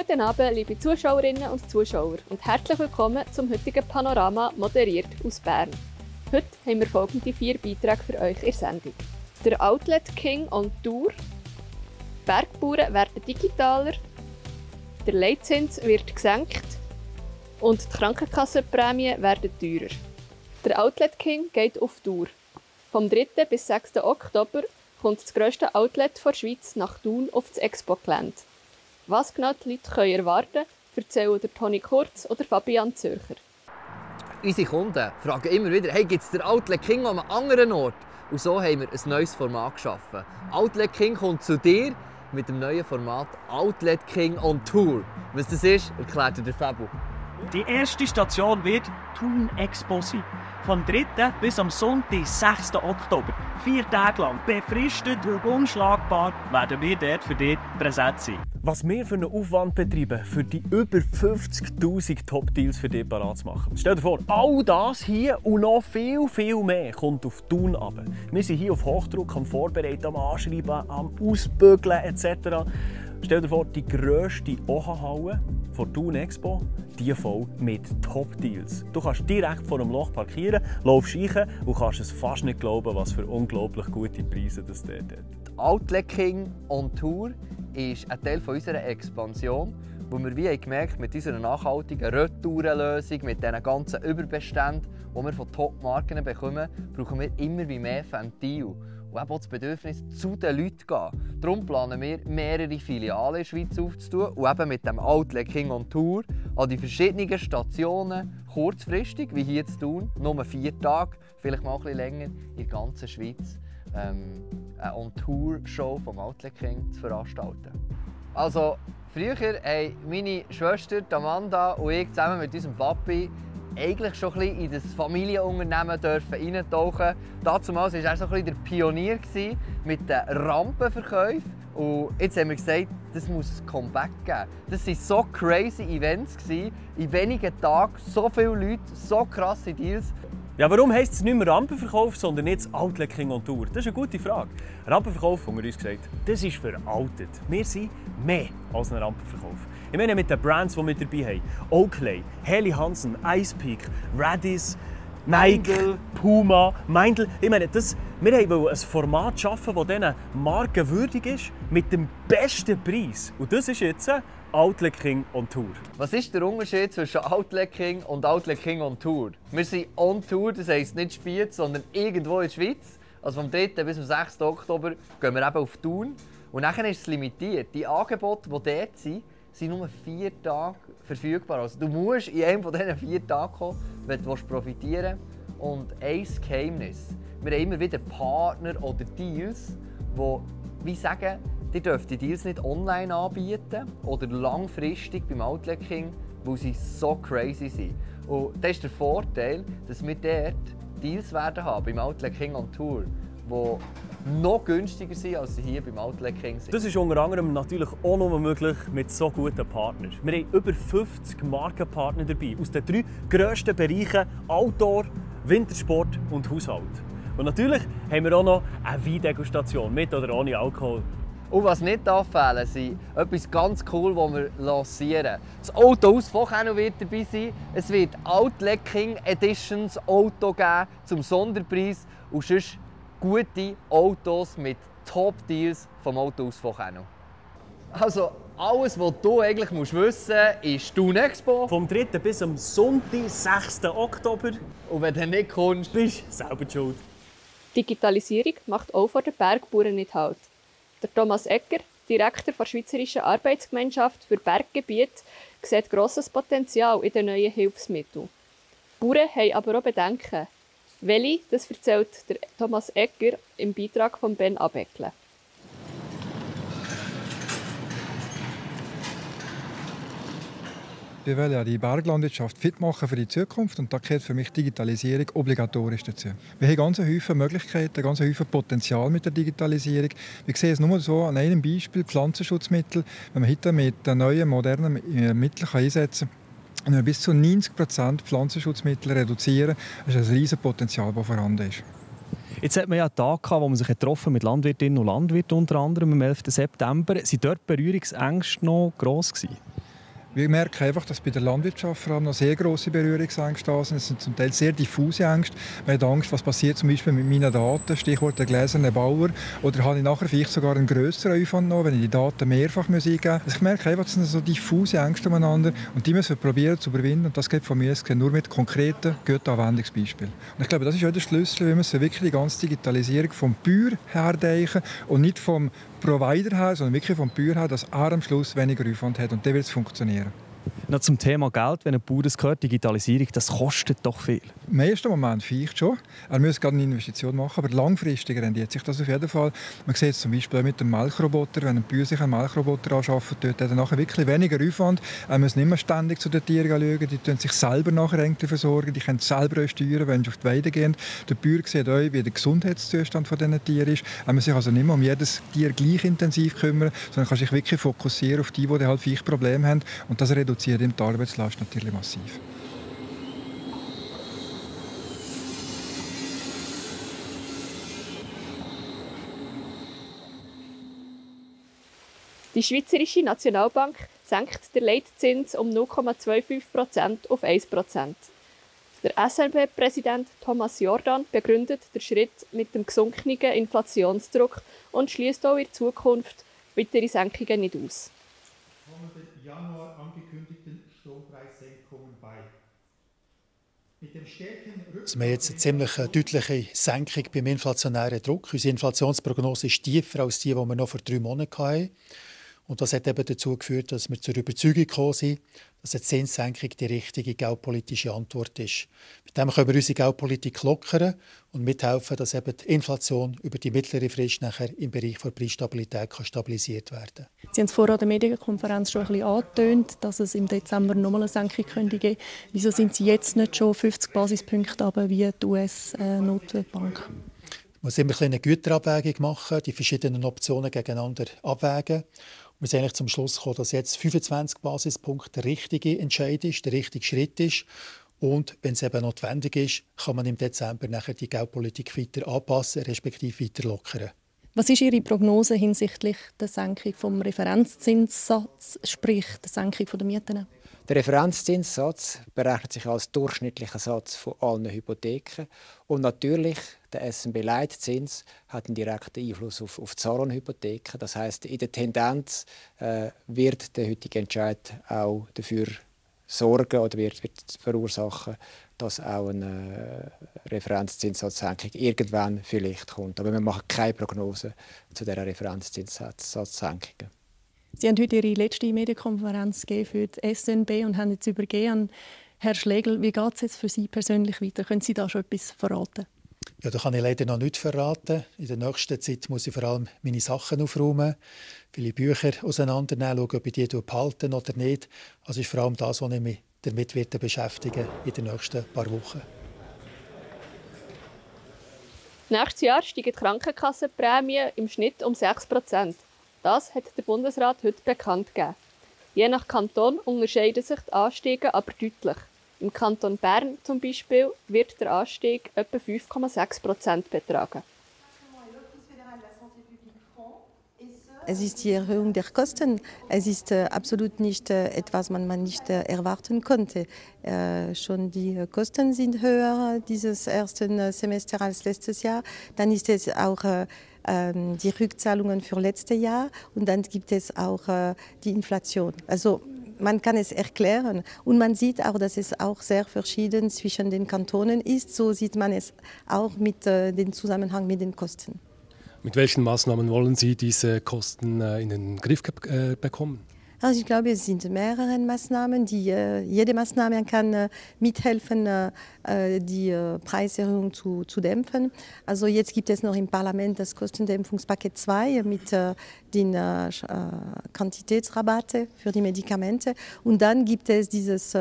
Guten Abend, liebe Zuschauerinnen und Zuschauer und herzlich willkommen zum heutigen Panorama, moderiert aus Bern. Heute haben wir folgende 4 Beiträge für euch in der Sendung. Der Outlet King on Tour, Bergbauern werden digitaler, der Leitzins wird gesenkt und die Krankenkassenprämien werden teurer. Der Outlet King geht auf Tour. Vom 3. bis 6. Oktober kommt das grösste Outlet der Schweiz nach Thun auf das Expo-Gelände. Was genau die Leute erwarten können, erzählen Toni Kurz oder Fabian Zürcher. Unsere Kunden fragen immer wieder, hey, gibt es den Outlet King an einem anderen Ort? Und so haben wir ein neues Format geschaffen. Outlet King kommt zu dir mit dem neuen Format Outlet King on Tour. Was das ist, erklärt dir der Fabu. Die erste Station wird Thun Expo sein. Vom 3. bis am Sonntag, 6. Oktober. 4 Tage lang, befristet und unschlagbar, werden wir dort für dich präsent sein. Was wir für einen Aufwand betreiben, für die über 50'000 Top-Deals für dich parat zu machen. Stell dir vor, all das hier und noch viel, viel mehr kommt auf Thun runter. Wir sind hier auf Hochdruck, am Vorbereiten, am Anschreiben, am Ausbügeln etc. Stell dir vor, die grösste OHA-Halle von Thun Expo, die voll mit Top-Deals. Du kannst direkt vor dem Loch parkieren, laufst rein und kannst es fast nicht glauben, was für unglaublich gute Preise das dort hat. Outlet King on Tour ist ein Teil unserer Expansion, wo wir wie gemerkt mit unserer nachhaltigen Retourenlösung, mit diesen ganzen Überbeständen, die wir von Top-Marken bekommen, brauchen wir immer mehr Ventil. Und eben auch das Bedürfnis, zu den Leuten zu gehen. Darum planen wir, mehrere Filialen in der Schweiz aufzutun und eben mit dem Outlet King on Tour an die verschiedenen Stationen kurzfristig, wie hier zu tun, nur 4 Tage, vielleicht mal ein bisschen länger, in der ganzen Schweiz eine On-Tour-Show vom Outlet King zu veranstalten. Also, früher haben meine Schwester Amanda und ich zusammen mit unserem Papi eigentlich schon ein bisschen in das Familienunternehmen eintauchen. Damals war er so ein bisschen der Pionier mit den Rampenverkäufen. Und jetzt haben wir gesagt, das muss ein Comeback geben. Das waren so crazy Events. In wenigen Tagen so viele Leute, so krasse Deals. Ja, warum heisst es nicht mehr Rampenverkauf, sondern jetzt Outlet King on Tour? Das ist eine gute Frage. Rampenverkauf, haben wir uns gesagt, das ist veraltet. Wir sind mehr als ein Rampenverkauf. Ich meine mit den Brands, die wir dabei haben. Oakley, Helly Hansen, Icepeak, Radis, Nike, Puma, Meindl. Ich meine, wir wollten ein Format schaffen, das diesen Marken würdig ist, mit dem besten Preis. Und das ist jetzt Outlet King on Tour. Was ist der Unterschied zwischen Outlet King und Outlet King on Tour? Wir sind on Tour, das heisst nicht Spiez, sondern irgendwo in der Schweiz. Also vom 3. bis zum 6. Oktober gehen wir eben auf Thun. Und dann ist es limitiert. Die Angebote, die dort sind nur 4 Tage verfügbar. Also du musst in einem von diesen 4 Tagen kommen, wenn du profitieren willst. Und ein Geheimnis. Wir haben immer wieder Partner oder Deals, die wie sagen, ihr dürft die Deals nicht online anbieten oder langfristig beim Outlet King, weil sie so crazy sind. Und das ist der Vorteil, dass wir dort Deals werden haben beim Outlet King on Tour, die noch günstiger sind, als sie hier beim Outlet King sind. Das ist unter anderem natürlich auch nur möglich mit so guten Partnern. Wir haben über 50 Markenpartner dabei, aus den 3 grössten Bereichen Outdoor, Wintersport und Haushalt. Und natürlich haben wir auch noch eine Weindegustation, mit oder ohne Alkohol. Und was nicht fehlen sind etwas ganz cool, das wir lancieren. Das Auto aus Fochhänu wird dabei sein. Es wird Outlet King Editions Auto geben zum Sonderpreis und sonst gute Autos mit Top-Deals vom Auto aus Fochhänu. Also alles, was du eigentlich wissen musst, ist Thun Expo. Vom 3. bis am Sonntag, 6. Oktober. Und wenn du nicht kommst, bist du selber schuld. Digitalisierung macht auch vor den Bergbauern nicht Halt. Der Thomas Egger, Direktor der Schweizerischen Arbeitsgemeinschaft für Berggebiete, sieht grosses Potenzial in den neuen Hilfsmitteln. Die Bauern haben aber auch Bedenken. Welche, das erzählt der Thomas Egger im Beitrag von Ben Abeckle. Wir wollen ja die Berglandwirtschaft fit machen für die Zukunft und da gehört für mich Digitalisierung obligatorisch dazu. Wir haben ganz viele Möglichkeiten, ganz viele Potenzial mit der Digitalisierung. Wir sehen es nur so an einem Beispiel, Pflanzenschutzmittel. Wenn man heute mit neuen, modernen Mitteln einsetzen kann, wenn wir bis zu 90% Pflanzenschutzmittel reduzieren, ist das ein riesiges Potenzial, das vorhanden ist. Jetzt hat man ja einen Tag, wo man sich getroffen mit Landwirtinnen und Landwirten unter anderem am 11. September. Sind dort Berührungsängste noch gross gewesen? Wir merken einfach, dass bei der Landwirtschaft vor allem noch sehr grosse Berührungsängste da sind. Es sind zum Teil sehr diffuse Ängste. Man hat Angst, was passiert zum Beispiel mit meinen Daten, Stichwort der gläserne Bauer. Oder habe ich nachher vielleicht sogar einen grösseren Aufwand noch, wenn ich die Daten mehrfach eingeben muss. Also ich merke einfach, das sind so diffuse Ängste umeinander und die müssen wir probieren zu überwinden. Und das geht von mir nur mit konkreten, guten Anwendungsbeispielen. Und ich glaube, das ist auch der Schlüssel, wie wir wirklich die ganze Digitalisierung vom Bauer her denken und nicht vom Provider her, sondern wirklich vom Bauer her, dass er am Schluss weniger Aufwand hat und dann wird es funktionieren. Noch zum Thema Geld, wenn ein Bauer das hört, Digitalisierung, das kostet doch viel. Im ersten Moment vielleicht schon. Er muss gerade eine Investition machen, aber langfristig rendiert sich das auf jeden Fall. Man sieht es zum Beispiel mit dem Melkroboter. Wenn ein Bauer sich einen Melkroboter anschafft, hat er nachher wirklich weniger Aufwand. Er muss nicht mehr ständig zu den Tieren schauen. Die tun sich selber nachher irgendwie versorgen. Die können selber steuern, wenn sie auf die Weide gehen. Der Bauer sieht auch, wie der Gesundheitszustand dieser Tiere ist. Er muss sich also nicht mehr um jedes Tier gleich intensiv kümmern, sondern kann sich wirklich fokussieren auf die halt vielleicht Probleme haben. Und das reduziert die Arbeitslast natürlich massiv. Die Schweizerische Nationalbank senkt den Leitzins um 0,25% auf 1%. Der SNB-Präsident Thomas Jordan begründet den Schritt mit dem gesunkenen Inflationsdruck und schließt auch in Zukunft weitere Senkungen nicht aus. Kommenden Januar angekündigten Strompreissenkungen bei. Wir haben jetzt eine ziemlich deutliche Senkung beim inflationären Druck. Unsere Inflationsprognose ist tiefer als die wir noch vor 3 Monaten hatten. Und das hat eben dazu geführt, dass wir zur Überzeugung gekommen sind, dass eine Zinssenkung die richtige geldpolitische Antwort ist. Mit dem können wir unsere Geldpolitik lockern und mithelfen, dass eben die Inflation über die mittlere Frist nachher im Bereich der Preisstabilität stabilisiert werden kann. Sie haben es vorher an der Medienkonferenz schon ein bisschen angetönt, dass es im Dezember nochmal eine Senkung geben könnte. Wieso sind Sie jetzt nicht schon 50 Basispunkte runter wie die US-Notenbank? Man muss immer eine Güterabwägung machen, die verschiedenen Optionen gegeneinander abwägen. Wir sind eigentlich zum Schluss gekommen, dass jetzt 25 Basispunkte der richtige Entscheid ist, der richtige Schritt ist. Und wenn es eben notwendig ist, kann man im Dezember nachher die Geldpolitik weiter anpassen, respektive weiter lockern. Was ist Ihre Prognose hinsichtlich der Senkung des Referenzzinssatzes, sprich der Senkung der Mieten? Der Referenzzinssatz berechnet sich als durchschnittlicher Satz von allen Hypotheken. Und natürlich, der SNB-Leitzins hat einen direkten Einfluss auf die Zahlungshypotheken. Das heisst, in der Tendenz wird der heutige Entscheid auch dafür sorgen oder wird verursachen, dass auch eine Referenzzinssatzsenkung irgendwann vielleicht kommt. Aber wir machen keine Prognose zu dieser Referenzzinssatzsenkung. Sie haben heute Ihre letzte Medienkonferenz für die SNB und haben jetzt übergeben an Herrn Schlegel. Wie geht es jetzt für Sie persönlich weiter? Können Sie da schon etwas verraten? Ja, da kann ich leider noch nichts verraten. In der nächsten Zeit muss ich vor allem meine Sachen aufräumen, viele Bücher auseinandernehmen, schauen, ob ich die behalten oder nicht. Also ist vor allem das, was ich mich damit beschäftigen in den nächsten paar Wochen. Nächstes Jahr steigen die Krankenkassenprämien im Schnitt um 6%. Das hat der Bundesrat heute bekannt gegeben. Je nach Kanton unterscheiden sich die Anstiege aber deutlich. Im Kanton Bern zum Beispiel wird der Anstieg etwa 5,6% betragen. Es ist die Erhöhung der Kosten. Es ist absolut nicht etwas, was man nicht erwarten konnte. Schon die Kosten sind höher dieses ersten Semester als letztes Jahr. Dann ist es auch die Rückzahlungen für letztes Jahr und dann gibt es auch die Inflation. Also man kann es erklären und man sieht auch, dass es auch sehr verschieden zwischen den Kantonen ist. So sieht man es auch mit dem Zusammenhang mit den Kosten. Mit welchen Maßnahmen wollen Sie diese Kosten in den Griff bekommen? Also ich glaube, es sind mehrere Maßnahmen. Jede Maßnahme kann mithelfen, die Preiserhöhung zu dämpfen. Also jetzt gibt es noch im Parlament das Kostendämpfungspaket 2 mit den Quantitätsrabatte für die Medikamente. Und dann gibt es dieses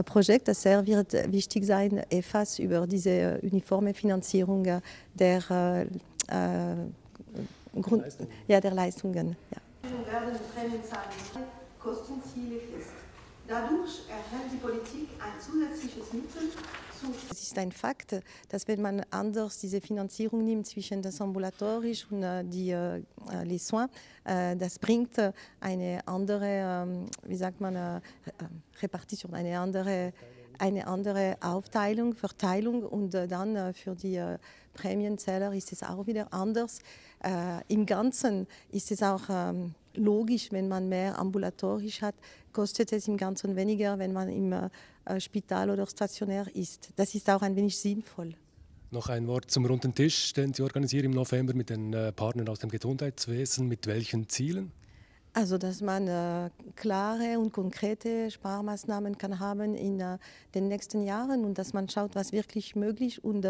Projekt, das sehr wird wichtig sein, EFAS, über diese uniforme Finanzierung der Leistungen. Ja. Werden Prämienzahlen Kostenziele fest. Dadurch erhält die Politik ein zusätzliches Mittel Es ist ein Fakt, dass wenn man anders diese Finanzierung nimmt zwischen das ambulatorisch und les soins, das bringt eine andere, wie sagt man, Repartition, eine andere Aufteilung, Verteilung und dann für die Prämienzahler ist es auch wieder anders. Im Ganzen ist es auch logisch, wenn man mehr ambulatorisch hat, kostet es im Ganzen weniger, wenn man im Spital oder stationär ist. Das ist auch ein wenig sinnvoll. Noch ein Wort zum runden Tisch, den Sie organisieren im November mit den Partnern aus dem Gesundheitswesen. Mit welchen Zielen? Also, dass man klare und konkrete Sparmaßnahmen kann haben in den nächsten Jahren und dass man schaut, was wirklich möglich und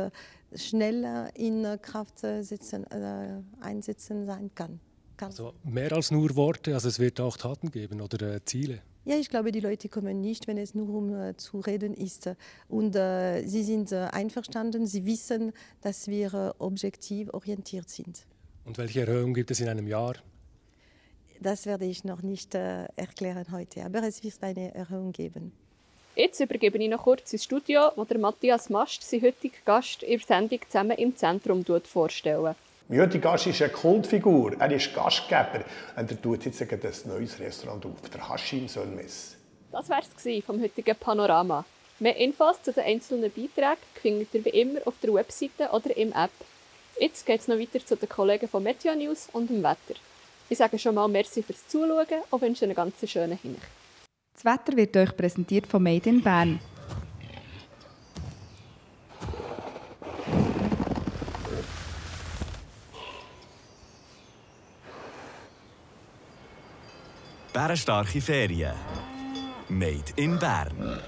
schnell in Kraft einsetzen sein kann. Also mehr als nur Worte, also es wird auch Taten geben oder Ziele? Ja, ich glaube, die Leute kommen nicht, wenn es nur um zu reden ist. Und sie sind einverstanden, sie wissen, dass wir objektiv orientiert sind. Und welche Erhöhung gibt es in einem Jahr? Das werde ich noch nicht erklären heute, aber es wird eine Erhöhung geben. Jetzt übergebe ich noch kurz ins Studio, wo der Matthias Mast, sein heutiger Gast, in der Sendung «Zusammen im Zentrum» vorstellen. Mein heutiger Gast ist eine Kultfigur. Er ist Gastgeber und er tut jetzt ein neues Restaurant auf, der Haschim Sölmes. Das war es vom heutigen Panorama. Mehr Infos zu den einzelnen Beiträgen findet ihr wie immer auf der Webseite oder im App. Jetzt geht es noch weiter zu den Kollegen von Meteo News und dem Wetter. Ich sage schon mal merci fürs Zuschauen und wünsche einen ganz schönen Hinweis. Das Wetter wird euch präsentiert von Made in Bern. Bärenstarke Ferien. Made in Bern.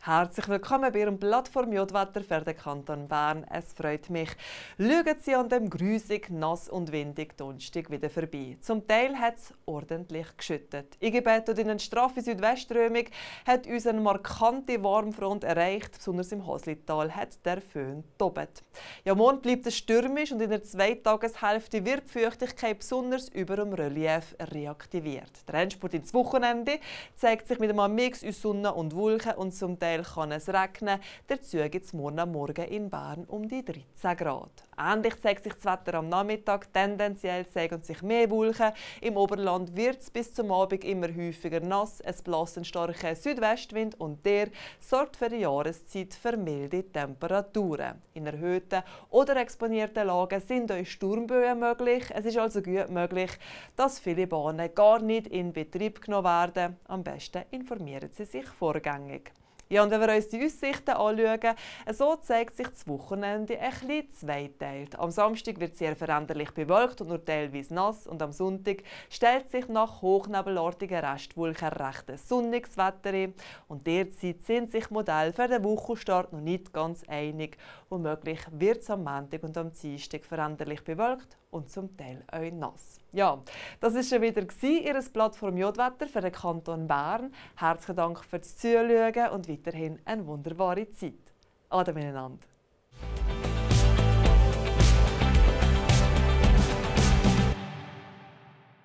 Herzlich willkommen bei Ihrem Plattform Jodwetter für den Kanton Bern. Es freut mich. Schauen Sie an dem grusig, nass und windig Donnerstag wieder vorbei. Zum Teil hat es ordentlich geschüttet. Eingebettet in eine straffe Südwestströmung hat uns eine markante Warmfront erreicht. Besonders im Hoslital hat der Föhn tobt. Ja, morgen bleibt es stürmisch und in der Zweitageshälfte wird die Feuchtigkeit besonders über dem Relief reaktiviert. Der Endspurt ins Wochenende zeigt sich mit einem Mix aus Sonne und Wolken und zum Teil kann es regnen. Dazu gibt es morgen am Morgen in Bern um die 13 Grad. Ähnlich zeigt sich das Wetter am Nachmittag. Tendenziell zeigen sich mehr Wolken. Im Oberland wird es bis zum Abend immer häufiger nass. Es bläst ein starker Südwestwind und der sorgt für die Jahreszeit für milde Temperaturen. In erhöhten oder exponierten Lagen sind auch Sturmböen möglich. Es ist also gut möglich, dass viele Bahnen gar nicht in Betrieb genommen werden. Am besten informieren Sie sich vorgängig. Ja, und wenn wir uns die Aussichten anschauen, so zeigt sich das Wochenende ein bisschen zweiteilt. Am Samstag wird es sehr veränderlich bewölkt und nur teilweise nass und am Sonntag stellt sich nach hochnebelartigen Restwolken recht sonniges Wetter ein. Und derzeit sind sich Modelle für den Wochenstart noch nicht ganz einig. Womöglich wird es am Montag und am Dienstag veränderlich bewölkt und zum Teil auch nass. Ja, das war schon wieder Ihr Plattform Jodwetter für den Kanton Bern. Herzlichen Dank fürs Zuschauen und weiterhin eine wunderbare Zeit. Ade miteinander.